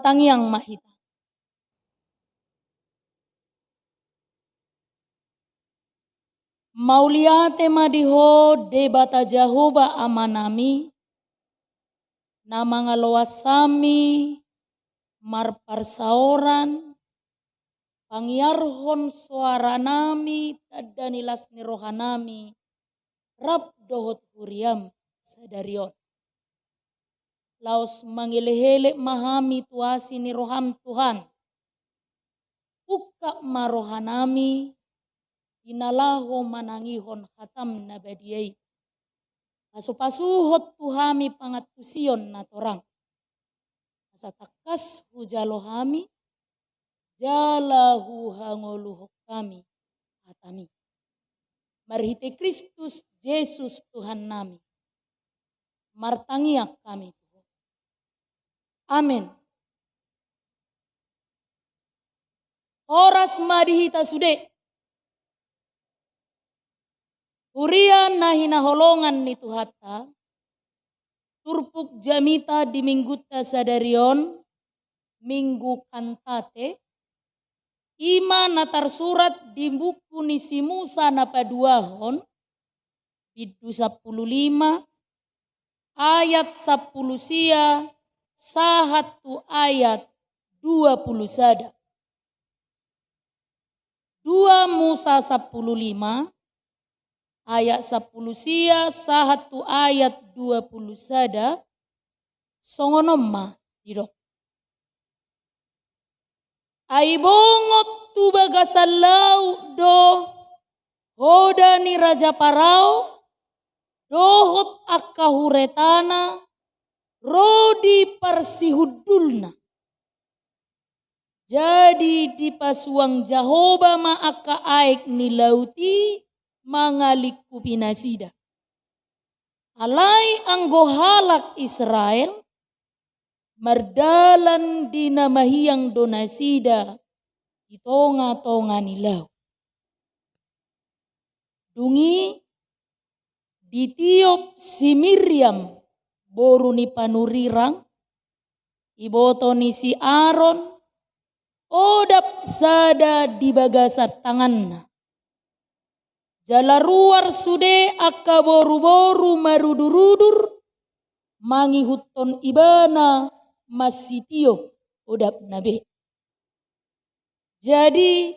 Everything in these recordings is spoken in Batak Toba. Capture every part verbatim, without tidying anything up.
Martangiang ma hita. Mauliate ma di Ho Debata Jahowa Amanami, na mangaloas hami marparsaoran, pangiarhon soaranami, tanda ni las ni rohanami, rap dohot huriaM sadari on. Laos mangelekelek ma hami tu asi ni rohaM, Tuhan. Ungkap ma rohanami, di na laho manangihon hataM na badia i. Pasupasuhon tu hami pangantusion na torang. Asa tangkas hujalo hami, jala huhangoluhon hami hataMi. Marhite Kristus Jesus Tuhannami, martangiang hami tu Ho. Amen. Horas ma di hita sude. Huria na hinaholongan ni Tuhanta, turpuk jamita di minggunta sadari on, Minggu Kantate, i ma na tarsurat di buku ni si Musa na paduahon, bindu sampulu lima, ayat sampulu sia, sahat tu ayat dua pulu sada. Dua Musa sampulu lima, ayat sampulu sia, sahat tu ayat dua pulu sada, songon on ma didok. Ai bongot tu bagasan laut do hoda ni Raja Parao, dohot angka huretana, ro di parsihundulna. Jadi dipasuang Jahowa ma angka aek ni laut i mangalingkupi nasida. Alai anggo halak Israel, mardalan di na mahiang do nasida di tongatonga ni laut. Dung i ditiop si Miriam, boru ni panurirang, iboto ni si Aron, odap sada di bagasan tanganna. Jala ruar sude angka boruboru marudurudur, mangihuthon ibana mansitiop odapna be. Jadi,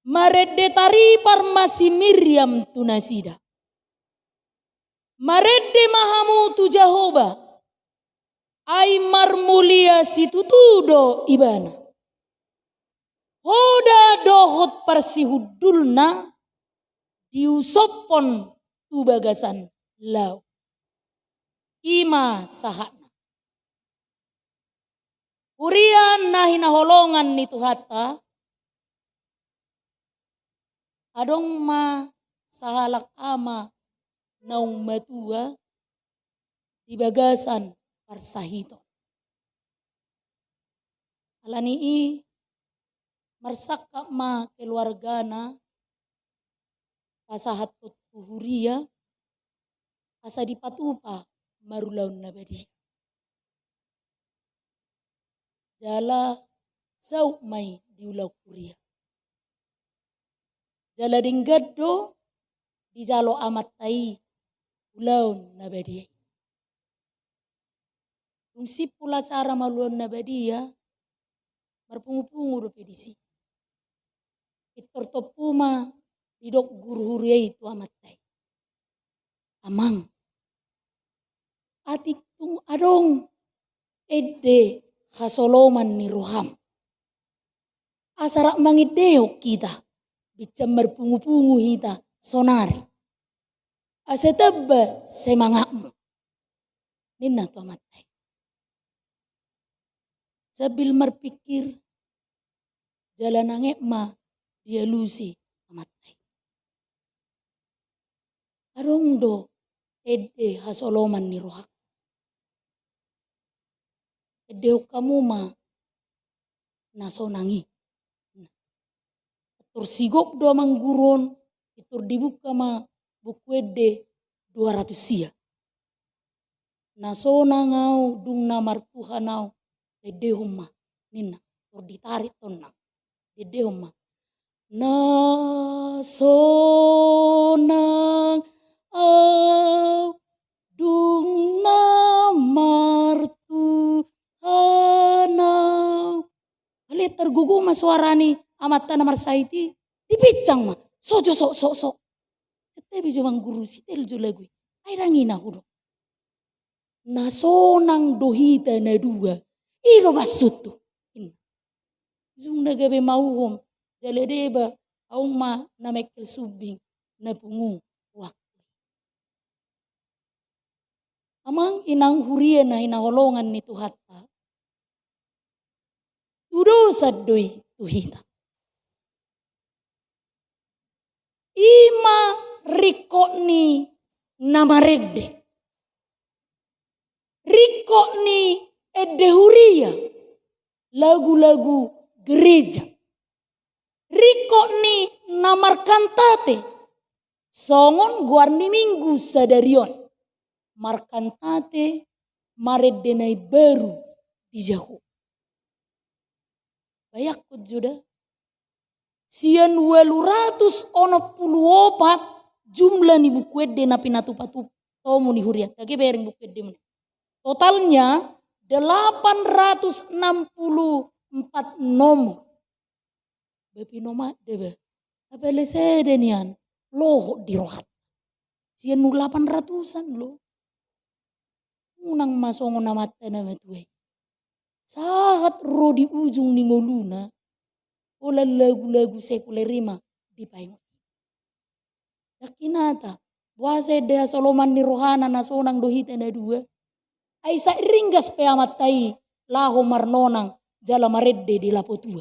marende taripar ma si Miriam tu nasida. Marende ma hamu tu Jahowa, ai marmulia situtu do ibana. Hoda dohot parsihundulna diusophon tu bagasan laut. I ma sahatna. Huria na hinaholongan ni Tuhanta, adong ma sahalak ama naung matua di bagasan parsahiton. Alani i marsangkap ma keluargana pasahathon tu huria, asa dipatupa marulaon na badia. Jala saut ma i di ulaon huria. Jala denggan do dijalo amanta i ulaon na badia i. Dung simpul acara marulaon na badia, marpungupungu dope disi. Pintor tompu ma didok guru huria i tu amanta i. Amang, atik tung adong ende hasoloman ni roham, asa rap mangendehon hita, binsan marpungupungu hita sonari. Asa tamba semangatmu, ninna tu amanta i. Sambil marpingkir, jala nanget ma dialusi amanta i. Adong do ende hasoloman ni rohangku. Endehon hamu ma na sonang i. Pintor sigop do amang guru on, pintor dibuka ma buku ende dua ratus sia. Na sonang au dung na martuhan au, Diendehon ma, ninna, tor ditarik tonna. Diendehon ma. Na sonang au dung na martuhan au. Alai targogo ma soara ni amanta na marsahit i, dipinsang ma. So jo, so, so, so. Tete be jo mangurusi, tel jo lagu i. Ai ndang i na hudok. Na sonang do hita na dua. I do maksudhu. Ujungna gabe mauhom. Jala deba, aung ma na mengkel sumbing, na pungu waktu. Amang inang huria na hinaholongan ni Tuhanta. Tudosan do i tu hita. I ma ringkot ni na marende. Ringkot ni ende huria, lagu-lagu gereja. Ringkot ni na markantate, songon goar ni Minggu sadari on. Markantate marende na imbaru di Jahowa. Bayangkon jo da. Sian ualu ratus onom pulu opat jumlah ni buku ende na pinatupa-tupa, tomu ni hurianta, gabe bereng buku endemuna. Totalnya delapan ratus enam puluh empat nomor. Ba pinomat da ba. Apala sada nian lohot di rohanta. Sian nu lapan ratusan lo. Unang ma songon amanta na matua i. Sahat ro di ujung ni ngoluna. Pola lagu-lagu sekuler i ma dipaingot. Ndang hinata, boasa ende hasoloman ni rohana na sonang do hita na dua. Ai sai ringgas pe amanta i laho marnonang jala marende di lapo tua.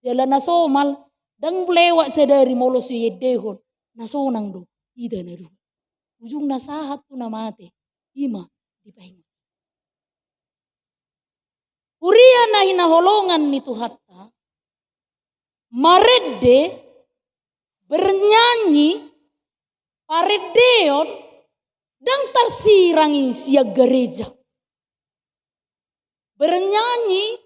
Jala na somal, ndang lewat sadari molo so iendehon, na sonang do hita na dua. Ujungna sahat tu na mate, i ma dipaingot. Huria na hinaholongan ni Tuhanta, marende, bernyanyi, parendeon, ndang tarsirang i sian gareja. Bernyanyi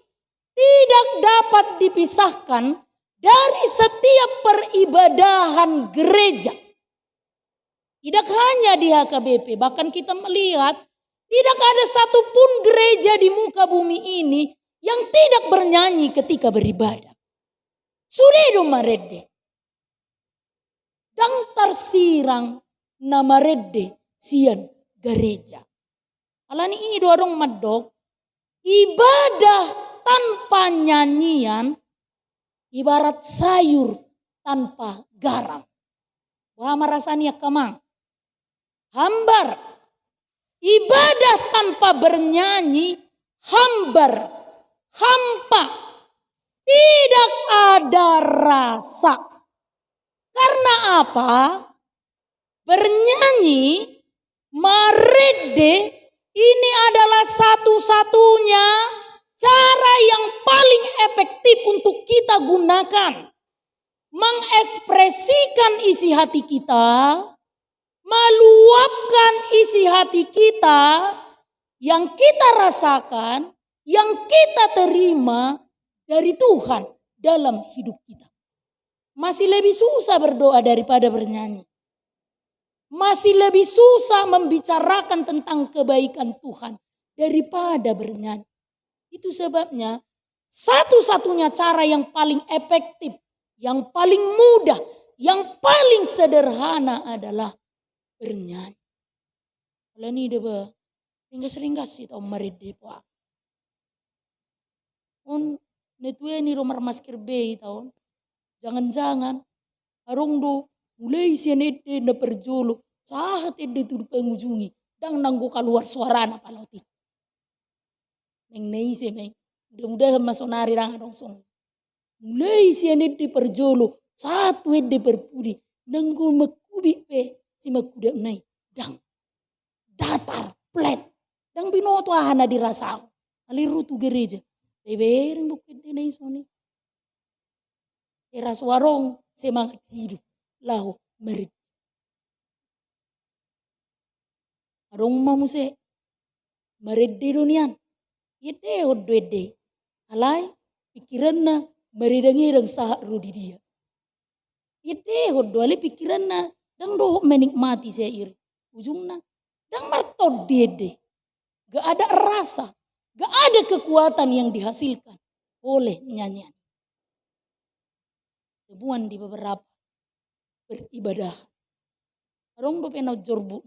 tidak dapat dipisahkan dari setiap peribadahan gereja. Tidak hanya di H K B P, bahkan kita melihat tidak ada satu pun gereja di muka bumi ini yang tidak bernyanyi ketika beribadah. Sude do marende. Ndang tarsirang na marende sian gareja. Alani i do adong mandok, ibadah tanpa nyanyian ibarat sayur tanpa garam. Boha ma rasa ni angka amang? Hambar. Ibadah tanpa bernyanyi hambar, hampa, tidak ada rasa. Karena apa? Bernyanyi, marende, ini adalah satu-satunya cara yang paling efektif untuk kita gunakan. Mengekspresikan isi hati kita, meluapkan isi hati kita, yang kita rasakan, yang kita terima dari Tuhan dalam hidup kita. Masih lebih susah berdoa daripada bernyanyi. Masih lebih susah membicarakan tentang kebaikan Tuhan daripada bernyanyi. Itu sebabnya satu-satunya cara yang paling efektif, yang paling mudah, yang paling sederhana adalah bernyanyi. Alani da ba, ringgas-ringgas hita on marende, poa. On, na tuai ni do marmasker be hita on. Jangan-jangan adong do mulai sian ende na parjolo sahat ende tu pangujungi, ndang nanggo kaluar suarana pala otik. Naeng na ise ma i. Mudah-mudahan ma sonari ndang adong songon. Mulai sian ende parjolo sahat tu ende parpudi, nanggo mangkubit pe si mangkudap nai, ndang. Datar, flat. Ndang binoto aha na dirasahon. Alai ro tu gareja, bebereng buku ende nai songon i. Era so adong semangat hidup laho marende. Adong ma muse marende do nian. Iendehon do ende. Alai pikiranna maredang-edang sahat ro di dia. Iendehon do, alai pikiranna ndang dohot menikmati syair. Ujungna ndang martondi ende. Gak ada rasa, gak ada kekuatan yang dihasilkan oleh nyanyian. Temuan di beberapa beribadah. Adong dope na jorbut.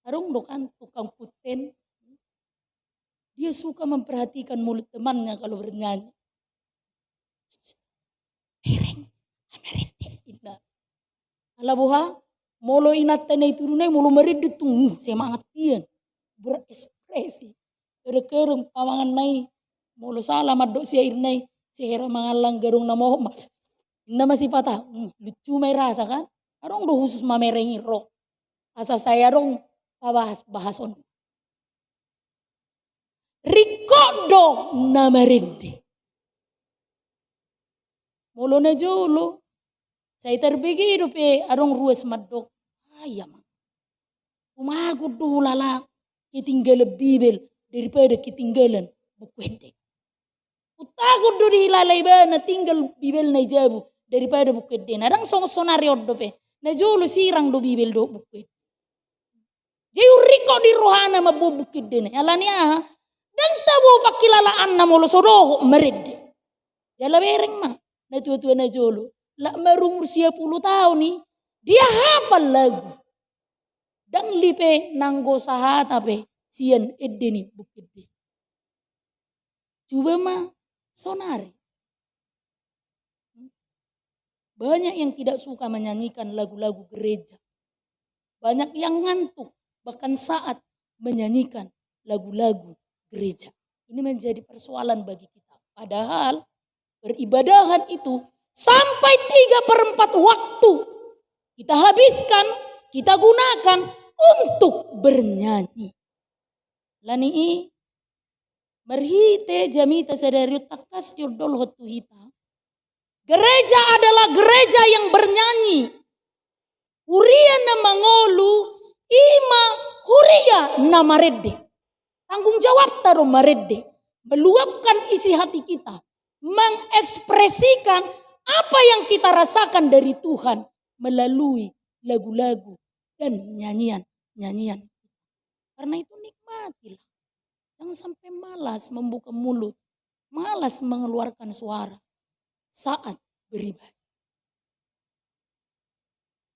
Adong do kan tukang punten. Dia suka memperhatikan mulut temannya kalau bernyanyi. Bereng, amerete, inna. Ala boha, molo inanta na i tudu nai, molo marende tung, uh, semangat dia. Berekspresi. Kadang-kadang pamangan nai, molo sala mandok syair nai, sehera mangallang gadong na mohop ma. Inna masipata, uh, lucu mai rasa kan? Adong do khusus mamereng i ro. Asa sai adong pabahas-bahason. Ringkot do na marende. Molo na jolo, sai tarbege dope adong ruas mandok. Ai amang. Umago do hulala ketinggalan Bibel daripada ketinggalan buku ende. Utago do dihilala ibana tinggal Bibel na i jabu daripada buku ende. Na ndang songon sonari on dope. Na jolo sirang do Bibel dohot buku ende. Jadi urriko di rohana mamboan buku ende na i. Alani aha? Ndang tabo pangkilalaanna molo so dohot marende. Jala bereng ma. Na tua-tua na jolo. Lak marumur sia pulu taon i. Dia hafal lagu. Ndang lipe nanggo sahata pe sian ende ni buku ende. Coba ma sonari. Banyak yang tidak suka menyanyikan lagu-lagu gereja. Banyak yang ngantuk bahkan saat menyanyikan lagu-lagu gereja. Ini menjadi persoalan bagi kita. Padahal peribadahan itu sampai tiga per empat waktu kita habiskan, kita gunakan untuk bernyanyi. Alani i, marhite jamita sadari on tangkas diondolhon tu hita. Gereja adalah gereja yang bernyanyi. Huria na mangolu i ma huria na marende. Tanggung jawabta do marende, meluapkan isi hati kita, mengekspresikan apa yang kita rasakan dari Tuhan melalui lagu-lagu dan nyanyian-nyanyian. Karena itu nikmatilah. Jangan sampai malas membuka mulut, malas mengeluarkan suara saat beribadah.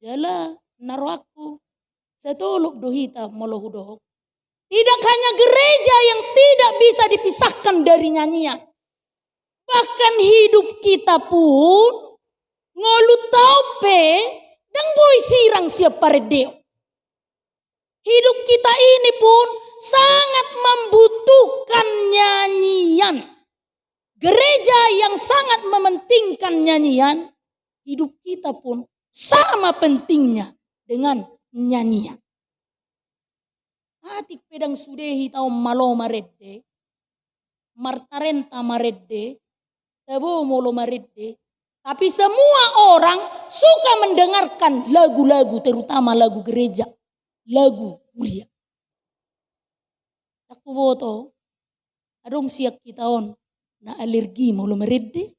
Jala na rohangku, satolop do hita molo hudok. Tidak hanya gereja yang tidak bisa dipisahkan dari nyanyian. Bahkan hidup kita pun ngolu tau pe ndang boi sirang sian parendeon. Hidup kita ini pun sangat membutuhkan nyanyian. Gereja yang sangat mementingkan nyanyian, hidup kita pun sama pentingnya dengan nyanyian. Atik pe ndang sude hita on malo marende, martalenta marende, tabo molo marende, tapi semua orang suka mendengarkan lagu-lagu, terutama lagu gereja, lagu huria. Ndang huboto, adong sian hita on na alergi molo marende?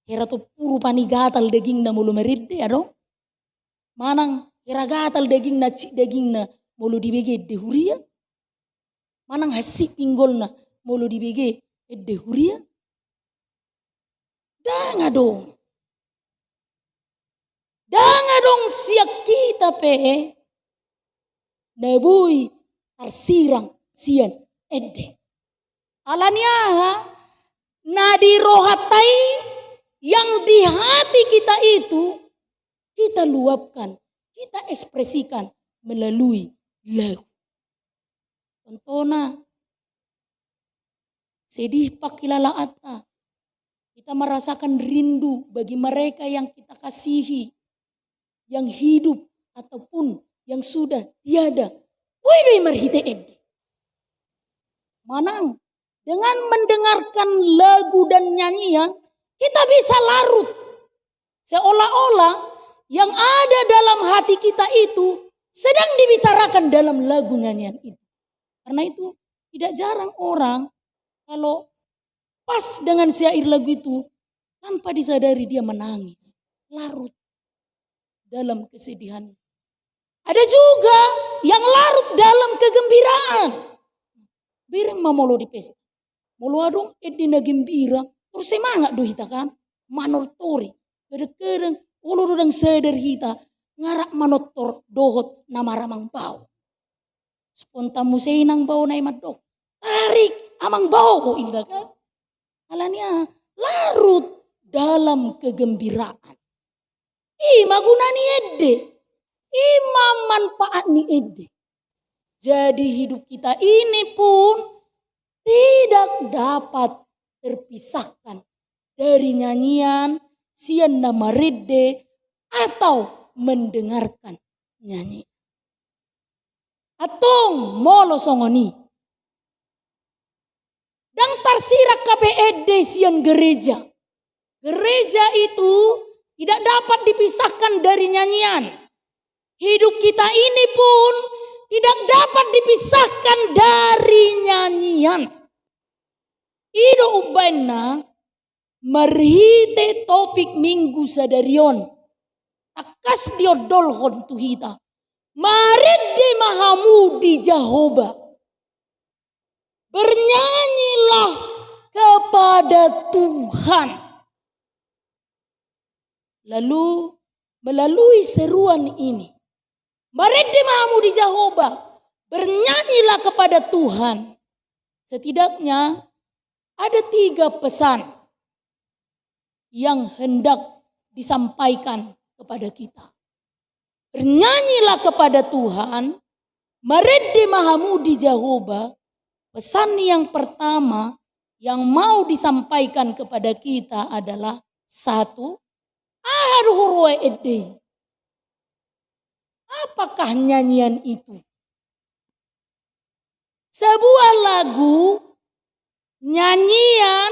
Hera tompu rupani gatal dagingna molo marende, adong? Manang hera gatal dagingna, cik dagingna molo dibege ende huria? Manang hansit pinggolna molo dibege ende huria? Ndang adong. Ndang adong sian hita pe na boi tarsirang sian ende. Alani aha? Na di rohanta i, yang di hati kita itu, kita luapkan, kita ekspresikan melalui lagu. Contohna, sedih pangkilalaanta. Kita merasakan rindu bagi mereka yang kita kasihi, yang hidup ataupun yang sudah tiada. Boi do i marhite ende. Manang dengan mendengarkan lagu dan nyanyian, kita bisa larut. Seolah-olah yang ada dalam hati kita itu sedang dibicarakan dalam lagu nyanyian itu. Karena itu, tidak jarang orang kalau pas dengan syair lagu itu, tanpa disadari dia menangis, larut dalam kesedihan. Ada juga yang larut dalam kegembiraan. Bereng ma molo di pesta. Molo adong ende na gembira, tersemangat do hita kan, manortori. Kadang-kadang, olo do ndang sadar hita, nga rap manortor dohot na maramang bao. Spontan muse inang bao na i mandok, tarik amang bao, inda kan. Alani aha? Larut dalam kegembiraan. I ma guna ni ende. I ma manfaat ni ende. Jadi hidup kita ini pun tidak dapat terpisahkan dari nyanyian sian na marende atau mendengarkan nyanyian. Antong molo songon i, ndang tarsirang hape ende sian gereja. Gereja itu tidak dapat dipisahkan dari nyanyian. Hidup kita ini pun tidak dapat dipisahkan dari nyanyian. I do umbahen na marhite topik Minggu sadari on, tangkas diondolhon tu hita, marende ma hamu di Jahowa. Bernyanyilah kepada Tuhan. Lalu melalui seruan ini, marende ma hamu di Jahowa, bernyanyilah kepada Tuhan. Setidaknya ada tiga pesan yang hendak disampaikan kepada kita. Bernyanyilah kepada Tuhan, marende ma hamu di Jahowa. Pesan yang pertama yang mau disampaikan kepada kita adalah satu, aha do huroha ende i? Apakah nyanyian itu? Sebuah lagu, nyanyian,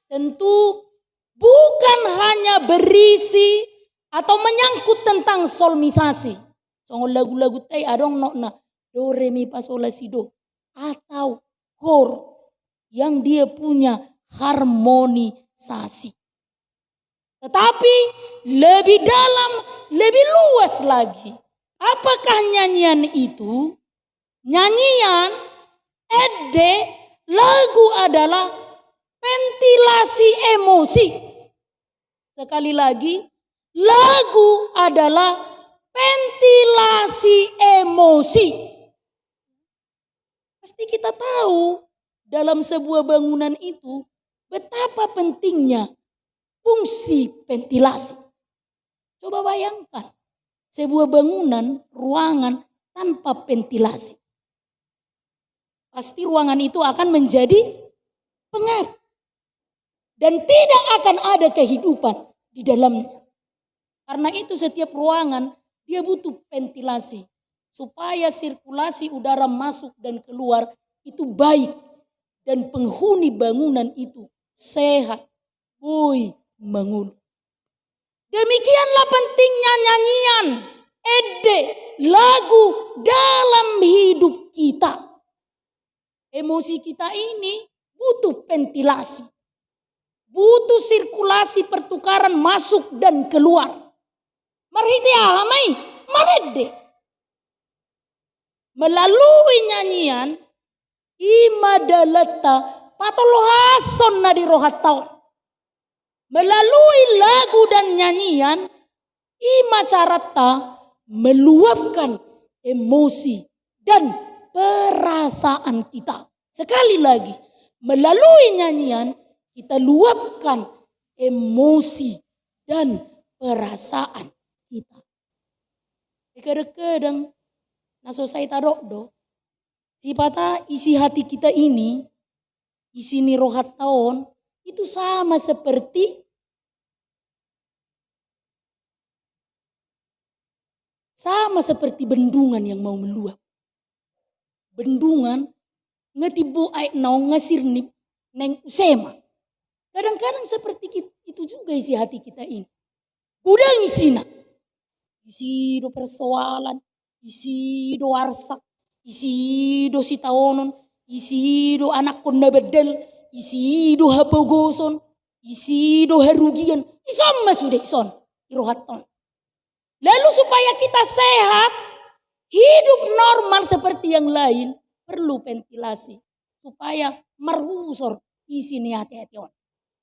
tentu bukan hanya berisi atau menyangkut tentang solmisasi. Songon lagu-lagu ta i adong notna do, re, mi, fa, sol, la, si, do. Atau chord yang dia punya harmonisasi. Tetapi lebih dalam, lebih luas lagi. Apakah nyanyian itu? Nyanyian, ende, lagu adalah ventilasi emosi. Sekali lagi, lagu adalah ventilasi emosi. Pasti kita tahu, dalam sebuah bangunan itu betapa pentingnya fungsi ventilasi. Coba bayangkan, sebuah bangunan, ruangan tanpa ventilasi. Pasti ruangan itu akan menjadi pengap. Dan tidak akan ada kehidupan di dalamnya. Karena itu, setiap ruangan dia butuh ventilasi, supaya sirkulasi udara masuk dan keluar itu baik, dan penghuni bangunan itu sehat, boi mangolu. Demikianlah pentingnya nyanyian, ende, lagu dalam hidup kita. Emosi kita ini butuh ventilasi. Butuh sirkulasi pertukaran masuk dan keluar. Marhite aha ma i? Marende. Melalui nyanyian, i ma dalanta patolhashon na di rohanta on. Melalui lagu dan nyanyian, i ma caranta meluapkan emosi dan perasaan kita. Sekali lagi, melalui nyanyian kita luapkan emosi dan perasaan kita. Kadang-kadang na so sai tadok do, sipata isi hati kita ini, isi ni rohanta on, itu sama seperti, sama seperti bendungan yang mau meluap. Bendungan, nga timbo aekna on, nga sirnip, naeng use ma. Kadang-kadang seperti kit-, itu juga isi hati kita ini. Godang isina. Isi do persoalan, isi do arsak, Isi do sitaonon, isi do anakkon na bandal, isi do hapogoson, isi do harugian. Ison ma sude, ison di rohanton. Lalu supaya kita sehat, hidup normal seperti yang lain, perlu ventilasi supaya marhusor isi ni ateate on.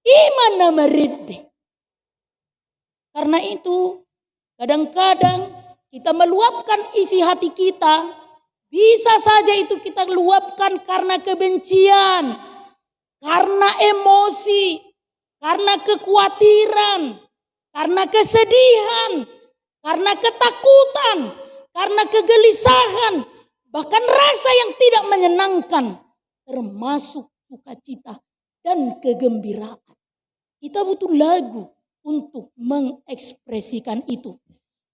I ma na marende. Karena itu, kadang-kadang kita meluapkan isi hati kita, bisa saja itu kita luapkan karena kebencian, karena emosi, karena kekuatiran, karena kesedihan, karena ketakutan, karena kegelisahan, bahkan rasa yang tidak menyenangkan, termasuk sukacita dan kegembiraan. Kita butuh lagu untuk mengekspresikan itu.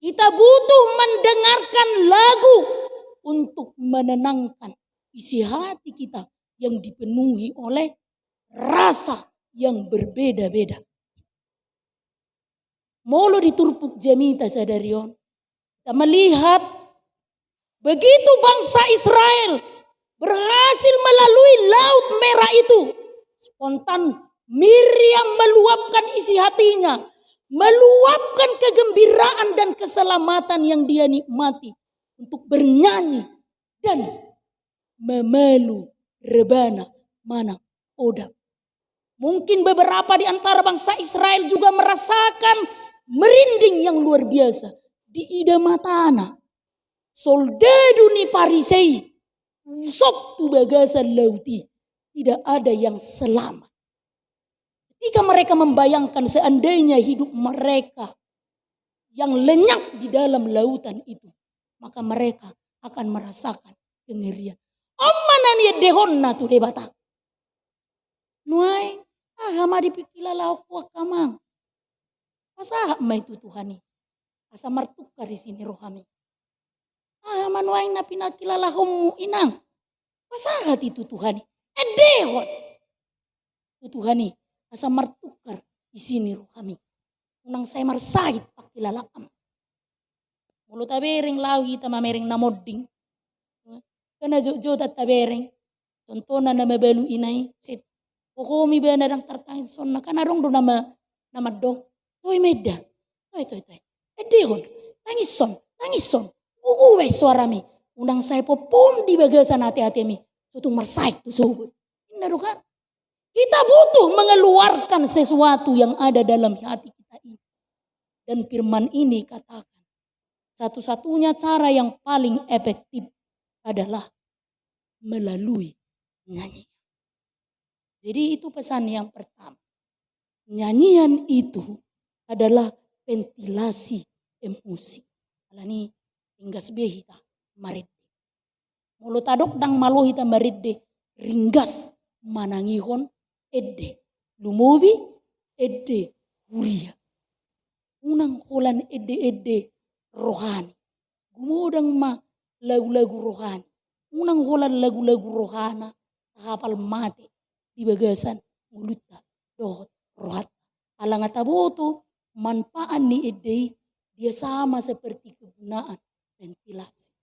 Kita butuh mendengarkan lagu untuk menenangkan isi hati kita yang dipenuhi oleh rasa yang berbeda-beda. Molo di turpuk jamita sadari on, kita melihat begitu bangsa Israel berhasil melalui Laut Merah itu, spontan Miriam meluapkan isi hatinya, meluapkan kegembiraan dan keselamatan yang dia nikmati untuk bernyanyi dan mamalu rebana manang odap. Mungkin beberapa di antara bangsa Israel juga merasakan merinding yang luar biasa. Diida matana soldadu ni Parisei pusok tu bagasan laut i. Tidak ada yang selamat. Ketika mereka membayangkan seandainya hidup mereka yang lenyap di dalam lautan itu, maka mereka akan merasakan kengerian. On ma na niendehonna tu Debata. Nuaeng, aha ma dipangkilalahon ho angka amang? Pasahat ma i tu Tuhan i, asa martukar isi ni rohami. Aha ma nuaeng na pinangkilalahonmu, inang? Pasahat i tu Tuhan i. Endehon tu Tuhan i, asa martukar isi ni rohami. Unang sai marsahit pangkilalaanmu. Molo tabereng laho hita mamereng na monding, kan na jotjot tabereng. Contohna na mabalu ina i, set, hohom ibana ndang tartangis sonna, kan adong do na ma-, na mandok, "Toe ma enda, toe, toe, toe. Endehon, tangishon, tangishon. Gugubai soarami. Unang sai pompom di bagasan ateatemi. So tung marsahit tu sogot." Inna do kan? Kita butuh mengeluarkan sesuatu yang ada dalam hati kita ini. Dan firman ini katakan, satu-satunya cara yang paling efektif adalah melalui nyanyian. Jadi itu pesan yang pertama. Nyanyian itu adalah ventilasi emosi. Alani i ringgas be hita marende. Molo tadok ndang malo hita marende, ringgas manangihon ende. Lumobi ende huria. Unang holan ende-ende rohani. Gumodang ma lagu-lagu rohani. Unang holan lagu-lagu rohana tahapal mate di bagasan ngolunta dohot rohanta. Ala nga taboto manfaat ni ende i, dia sama seperti kegunaan ventilasi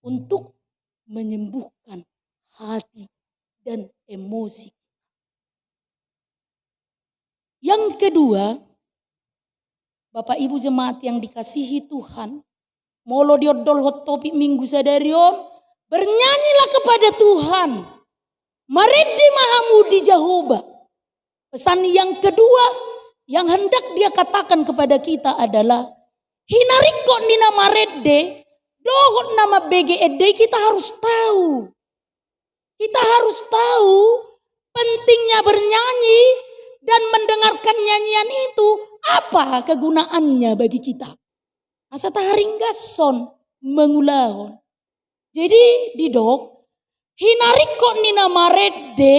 untuk menyembuhkan hati dan emosi. Yang kedua, Bapak Ibu jemaat yang dikasihi Tuhan, molo diondolhon topik minggu sadari on, bernyanyilah kepada Tuhan, marende ma hamu di Jahowa. Pesan yang kedua yang hendak dia katakan kepada kita adalah, hinaringkot ni na marende dohot na mambege ende i kita harus tahu. Kita harus tahu pentingnya bernyanyi dan mendengarkan nyanyian itu, apa kegunaannya bagi kita. Asa taharinggashon mangulahon. Jadi didok, hinaringkot ni na marende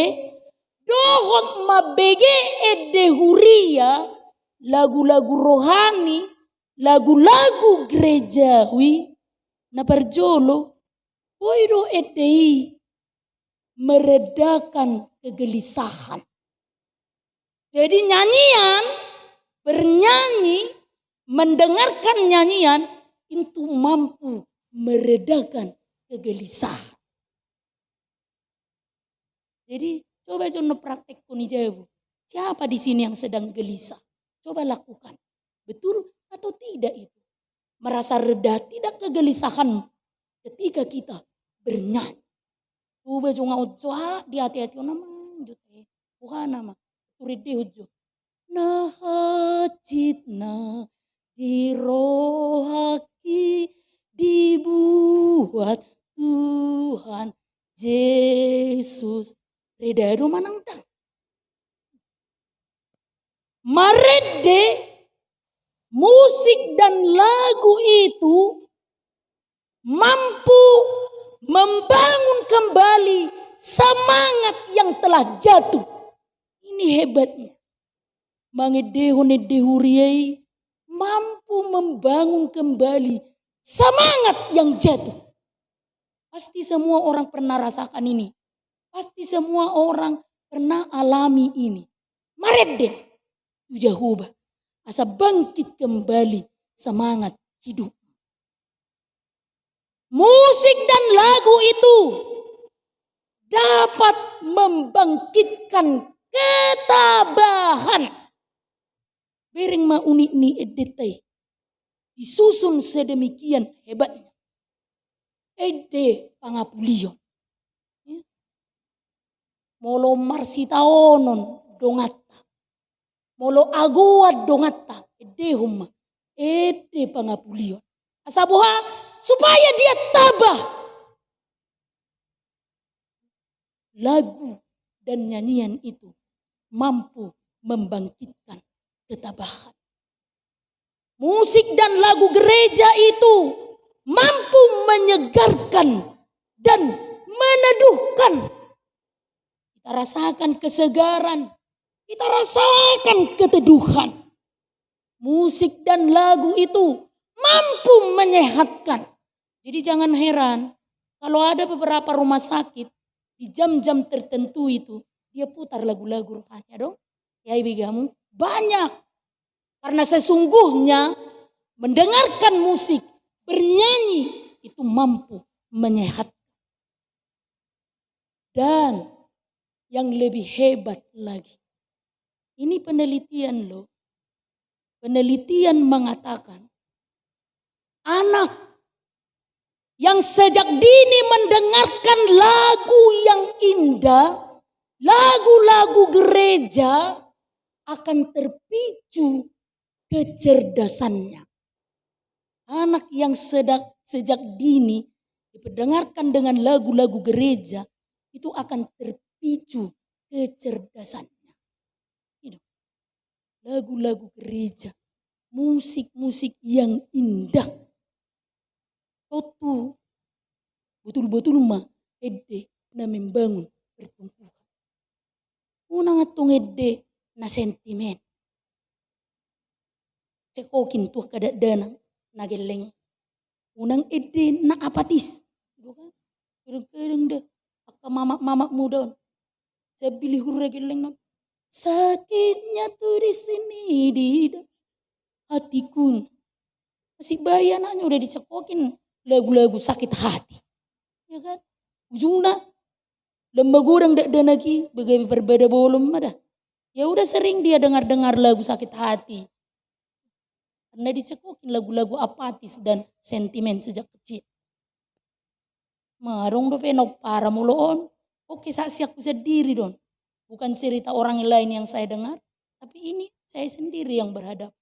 dohot mambege ende huria, lagu-lagu rohani, lagu-lagu gerejawi, na parjolo, boi do ende i meredakan kegelisahan. Jadi nyanyian, bernyanyi, mendengarkan nyanyian itu mampu meredakan kegelisahan. Jadi, coba jo praktek kau di jabu. Siapa di sini yang sedang gelisah? Coba lakukan. Betul atau tidak itu? Merasa reda tidak kegelisahanmu ketika kita bernyanyi? Coba jo nga ojo, ah, di hati-hati, oh, nama, jo, eh, bukan nama. Turid di ojo. Na hansit na di rohaki dibuat Tuhan Yesus. Reda do manang ndang? Marende, musik dan lagu itu mampu membangun kembali semangat yang telah jatuh. Ini hebatnya. Mangendehon ende huria i mampu membangun kembali semangat yang jatuh. Pasti semua orang pernah rasakan ini. Pasti semua orang pernah alami ini. Marende tu Jahowa, asa bangkit kembali semangat hidup. Musik dan lagu itu dapat membangkitkan ketabahan. Bereng ma unik ni endenta i. Disusun sedemikian hebatnya. Ende pangapulion. Ya. Molo marsitaonon donganta. Molo agoan donganta, endehon ma. Ende pangapulion. Asa boha? Supaya dia tabah. Lagu dan nyanyian itu mampu membangkitkan ketabahan. Musik dan lagu gereja itu mampu menyegarkan dan meneduhkan. Kita rasakan kesegaran, kita rasakan keteduhan. Musik dan lagu itu mampu menyehatkan. Jadi jangan heran kalau ada beberapa rumah sakit di jam-jam tertentu itu dia putar lagu-lagu rohani, dong. Ya, ibu kamu banyak. Karena sesungguhnya mendengarkan musik, bernyanyi itu mampu menyehatkan. Dan yang lebih hebat lagi, ini penelitian loh. Penelitian mengatakan anak yang sejak dini mendengarkan lagu yang indah, lagu-lagu gereja, akan terpicu kecerdasannya. Anak yang sedang, sejak dini diperdengarkan dengan lagu-lagu gereja, itu akan terpicu kecerdasannya. Itu. Lagu-lagu gereja, musik-musik yang indah. Tontu, betul-betul ma ende na membangun pertumbuhan. Unang antong ende na sentimen. Cekokin tu angka dakdanak na gelleng. Unang ende na apatis. Kadang-kadang da angka mamak-mamak muda on. Sambil hurre gelleng non. Sakitnya tuh di sini di da-, hatiku. Masih bayi anaknya udah dicekokin lagu-lagu sakit hati. Ya kan? Ujungna lam magodang dakdanak i, bagabe parbada bolon ma da. Ya udah sering dia dengar-dengar lagu sakit hati. Karena dicekokin lagu-lagu apatis dan sentimen sejak kecil. Madung dope na umpara molo on. Oke, saksianku sendiri don. Bukan cerita orang lain yang saya dengar, tapi ini saya sendiri yang berhadapan.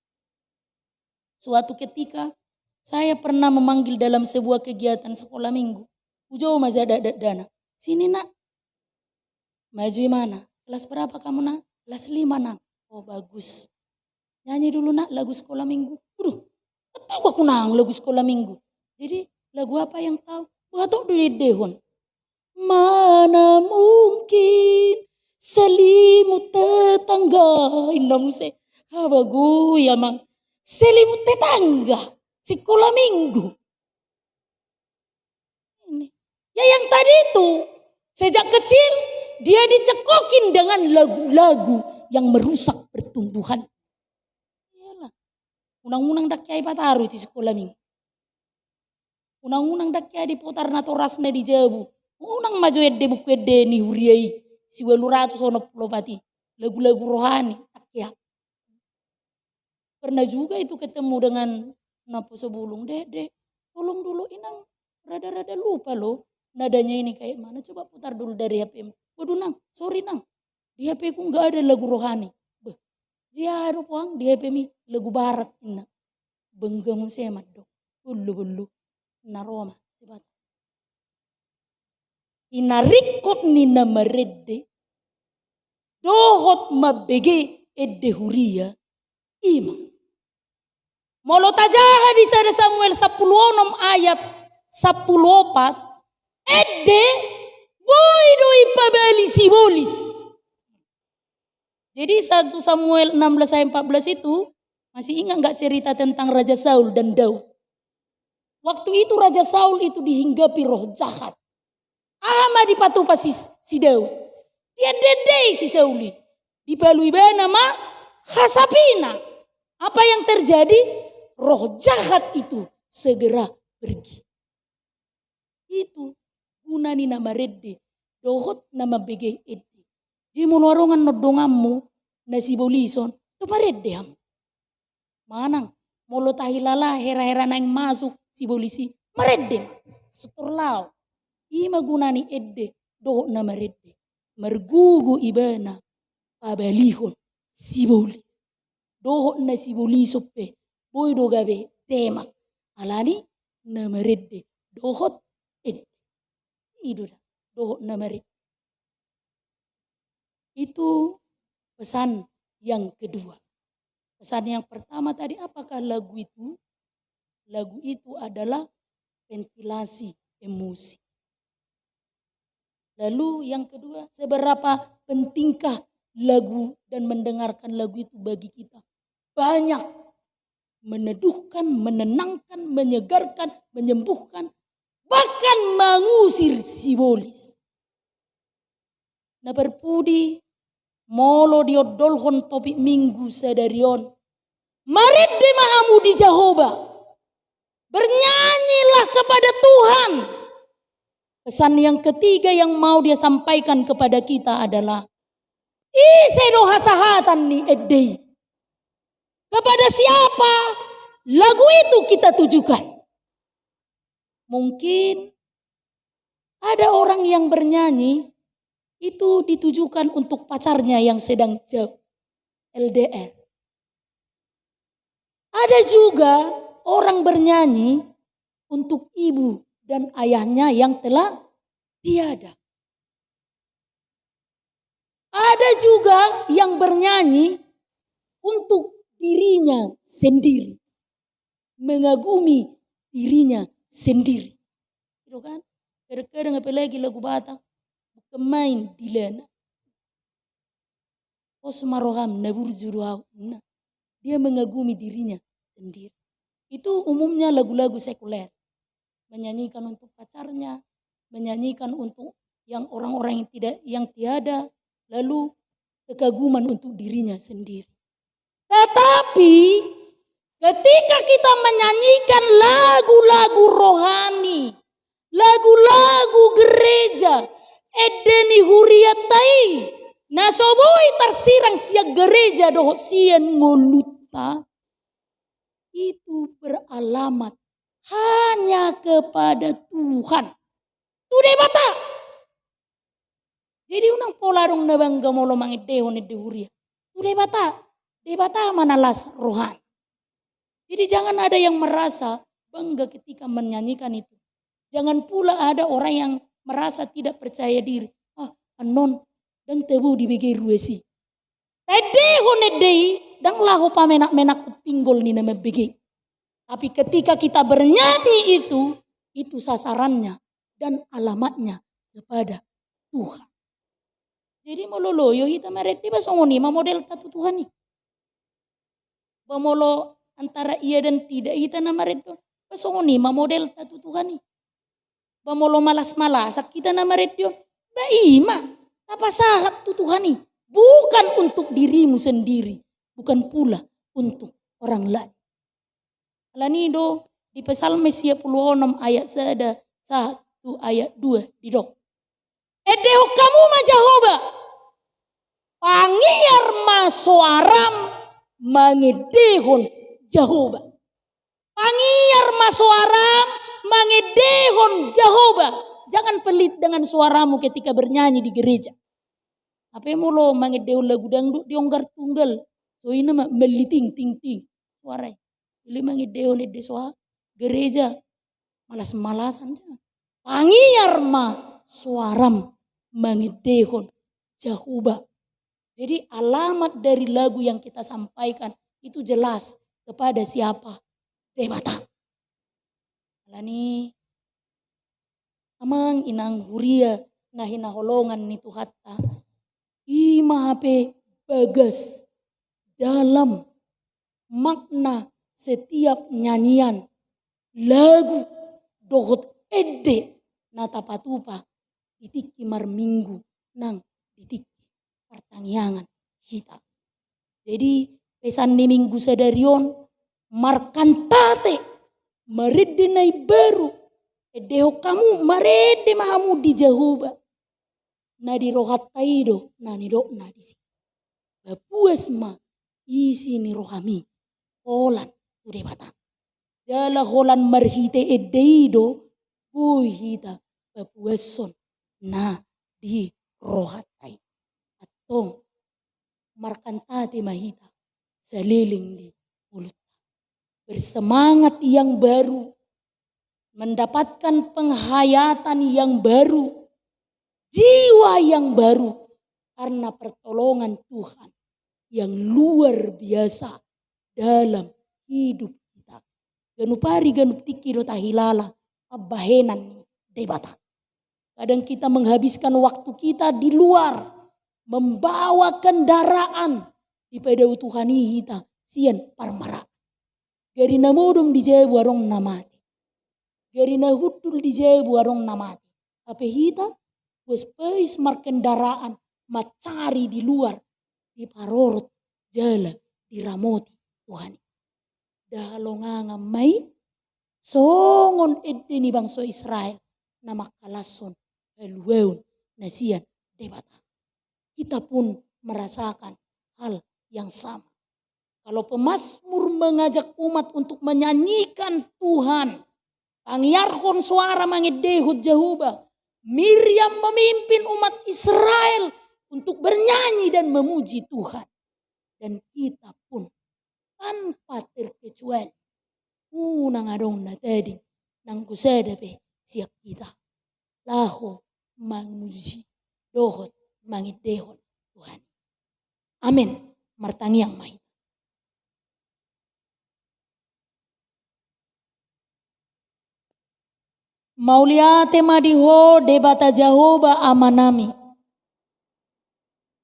Suatu ketika, saya pernah memanggil dalam sebuah kegiatan sekolah minggu. Hujou ma sada dakdanak. Sini, Nak. Maju imana. Kelas berapa kamu, Nak? Kelas lima, Nak. Oh, bagus. Nyanyi dulu, Nak, lagu sekolah minggu. Waduh, tak tahu aku nang lagu sekolah minggu. Jadi, lagu apa yang tahu? Wah, tok dulu dehon. Mana mungkin selimut tetangga. Inna muse. Ah, bagus ya, Mang. Selimut tetangga. Sekolah minggu. Ini. Ya, yang tadi itu, sejak kecil, dia dicekokin dengan lagu-lagu yang merusak pertumbuhan. Iyalah. Unang-unang ndang hea dipataru di sekolah minggu. Unang-unang ndang hea diputar natorasna di jabu. Unang ma jo ende buku ende ni huria i. siualu ratus onom pulu opat i. Lagu-lagu rohani, tak ya. Pernah juga itu ketemu dengan naposo bulung, "Dek, dek, tolong dulu, inang rada-rada lupa loh nadanya ini kayak mana, coba putar dulu dari H P-mu." "Waduh nang, sorry nang, di H P-ku nggak ada lagu rohani." "Beh, dia ada poang di H P-mi lagu barat," inna. Benggamu semat dong, bulu-bulu, na Roma, sebat. Ina ringkot ni na marende dohot mambege ende huria, ima. Molo tajaha di sada Samuel sampulu onom ayat sampulu opat, ende boi do ipabali sibolis. Jadi satu Samuel enam belas ayat empat belas itu, masih ingat nggak cerita tentang Raja Saul dan Daud? Waktu itu Raja Saul itu dihinggapi roh jahat. Aha ma dipatupa si, si Daud? Diende-endei si Saul i. Dipalu ibana ma hasapina. Apa yang terjadi? Roh jahat itu segera pergi. Itu guna ni na marende dohot na mambege ende. Jadi molo adong annon donganmu na sibolison, tu marende hamu. Manang molo tahilala hera-hera naeng masuk sibolis i, marende ma, setor laho. Ima guna ni ende dohot na marende. Margogo ibana pabalihon sibolis. Dohot na sibolison pe boi do gabe demak. Alani na marende dohot ende. I do da, dohot na marende. Itu pesan yang kedua. Pesan yang pertama tadi, apakah lagu itu? Lagu itu adalah ventilasi emosi. Lalu yang kedua, seberapa pentingkah lagu dan mendengarkan lagu itu bagi kita? Banyak meneduhkan, menenangkan, menyegarkan, menyembuhkan, bahkan mangusir sibolis. Na parpudi, molo diondolhon topik Minggu sadari on, marende ma hamu di Jahowa. Bernyanyilah kepada Tuhan. Pesan yang ketiga yang mau dia sampaikan kepada kita adalah, ise do hasahatan ni ende i? Kepada siapa lagu itu kita tujukan? Mungkin ada orang yang bernyanyi itu ditujukan untuk pacarnya yang sedang jauh, L D R. Ada juga orang bernyanyi untuk ibu dan ayahnya yang telah tiada. Ada juga yang bernyanyi untuk dirinya sendiri, mengagumi dirinya sendiri. Gitu kan? Kadang-kadang apalagi lagu Batak, bukan main dilana. Pos ma roham, na burju do au. Nah, dia mengagumi dirinya sendiri. Itu umumnya lagu-lagu sekuler. Menyanyikan untuk pacarnya, menyanyikan untuk yang orang-orang yang tidak, yang tiada, lalu kekaguman untuk dirinya sendiri. Tetapi ketika kita menyanyikan lagu-lagu rohani, lagu-lagu gereja, ende ni hurianta i, na so boi tarsirang sian gereja dohot sian ngolunta, itu beralamat hanya kepada Tuhan. Tu Debata. Jadi unang pola adong na bangga molo mangendehon ende huria. Tu Debata, Debata ma na las rohana. Jadi jangan ada yang merasa bangga ketika menyanyikan itu. Jangan pula ada orang yang merasa tidak percaya diri. Ah, annon, ndang tabo dibege ruas i. Taendehon ende i, ndang laho pamenak-menakhon pinggol ni na mambege. Tapi ketika kita bernyanyi itu, itu sasarannya dan alamatnya kepada Tuhan. Jadi molo loyo hita marende, ba songon i ma modelta tu Tuhan i. Ba molo antara iya dan tidak hita na marende on, ba songon i ma modelta tu Tuhan i. Ba molo malas-malasan hita na marende on, ba i ma tapasahat tu Tuhan i, bukan untuk dirimu sendiri, bukan pula untuk orang lain. Alani do di Psalmen sia pulu onom ayat sada sahat tu ayat dua didok: Endehon hamu ma Jahowa, Pangiar ma soaram mangendehon Jahowa. Pangiar ma soaram mangendehon Jahowa. Jangan pelit dengan suaramu ketika bernyanyi di gereja. Hape molo mangendehon lagu dangdut di onggar tunggal, so i nama melliting ting ting suara i. Ile mangendehon ende so aha, gereja malas-malasan, jangan. Pangiar ma soaram mangendehon Jahowa. Jadi alamat dari lagu yang kita sampaikan itu jelas kepada siapa? Debata. Alani, amang inang huria na hinaholongan ni Tuhanta, i ma hape bagas, dalam, makna setiap nyanyian, lagu, dohot ende na tapatupa di tingki marminggu nang di tingki partangiangan hita. Jadi, pesan ni minggu sadari on, markantate, marende na imbaru, endehon hamu, marende ma hamu di Jahowa. Na di rohanta i do na nidokna disi. Papuas ma isi ni rohami, holan tu Debata. Jala holan marhite ende i do boi hita papuashon na di rohanta i. Antong, markantate ma hita saleleng di ngolunta. Bersemangat yang baru, mendapatkan penghayatan yang baru, jiwa yang baru karena pertolongan Tuhan yang luar biasa dalam hidup kita. Ganup ari, ganup tingki do tahilala pambahenan ni Debata. Kadang kita menghabiskan waktu kita di luar, membawa kendaraan, dipadao Tuhan i hita sian parmaraan. Gari na modom di jabu adong na mate. Gari na hundul di jabu adong na mate. Hape hita, puas pais markendaraan, mancari di luar, diparorot jala diramoti Tuhan i. Dahalongangan ma i songon ende ni bangso Israel na mangkalashon haluaon na sian Debata. Kita pun merasakan hal yang sama. Kalau pemazmur mengajak umat untuk menyanyikan Tuhan, pangiarhon soara mangendehon Jahowa, Miriam memimpin umat Israel untuk bernyanyi dan memuji Tuhan. Dan kita pun tanpa terkecuali, unang adong na tading nanggo sada pe sian hita laho mamuji dohot mangendehon Tuhan. Amen. Martangiang ma hita. Mauliate ma di Ho Debata Jahowa Amanami.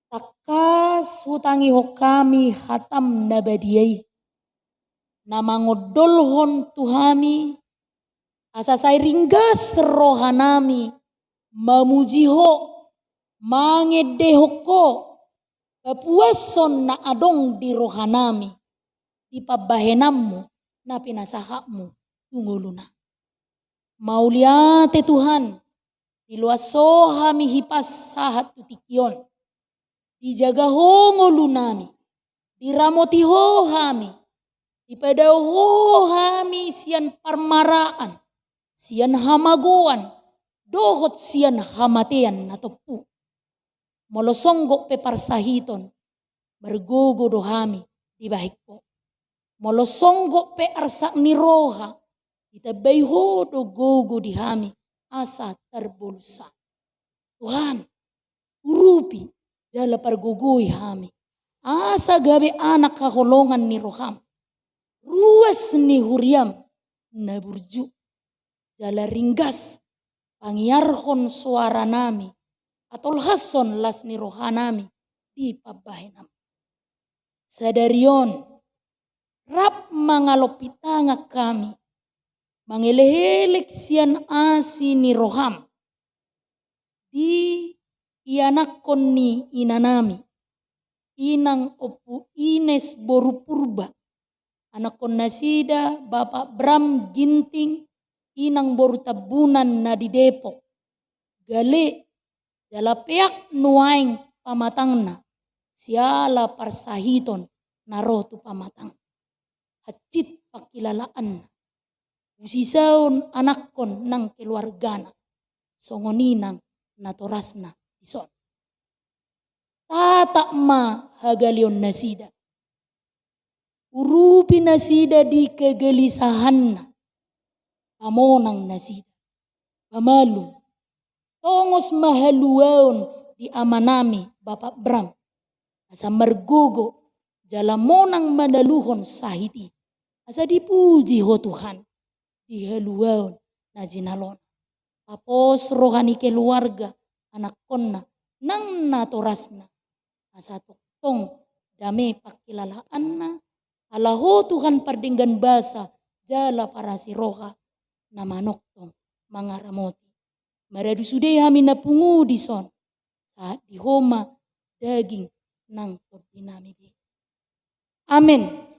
Tangkas hutangihon hami hataM na badia i, na mangondolhon tu hami, asa sai ringgas rohanami mamuji Ho, mangendehon Ho, papuashon na adong di rohanami, di pambahenanMu na pinasahatMu tu ngolunami. Mauliate Tuhan, diloas Ho hami hipas sahat tu tingki on. Dijaga Ho ngolunami, diramoti Ho hami, dipadao Ho hami sian parmaraan, sian hamagoan, dohot sian hamatean na tompu. Molo songgop pe parsahiton, margogo do hami dibahen Ho. Molo songgop pe arsak ni roha, ditambai Ho do gogo di hami asa tarbolus hami. Tuhan, urupi jala pargogoi hami, asa gabe anak haholongan ni rohaM, ruas ni huriaM na burju, jala ringgas pangiarhon soaranami, patolhashon las ni rohanami di pambahenanMu. Sadari on, rap mangalompit tangan hami, mangelekelek sian asi ni rohaM, di ianakhon ni inanami, inang Ompu Ines boru Purba, anakhon nasida Bapak Bram Ginting, inang boru Tambunan na di Depok, gale jala peak nuaeng pamatangna, siala parsahiton na ro tu pamatang. Hansit pangkilalaanna, husisaon anakkon nang keluargana, songon i nang natorasna dison. Tatap ma hagaleon nasida. Urupi nasida di kegelisahanna. Pamonang nasida. Pamalum. Tongos ma haluaon di amanami Bapak Bram. Asa margogo jala monang manaluhon sahit i. Asa dipuji ho Tuhan di haluaon na jinalona. Papos roha ni keluarga, anakkonna, nang natorasna. Asa tongtong dame pangkilalaanna, ala ho Tuhan pardenggan basa, jala parasi roha, na manongtong mangaramoti. Maradu sude hami na pungu dison, sahat di ho ma daging nang tondinami be. Amen.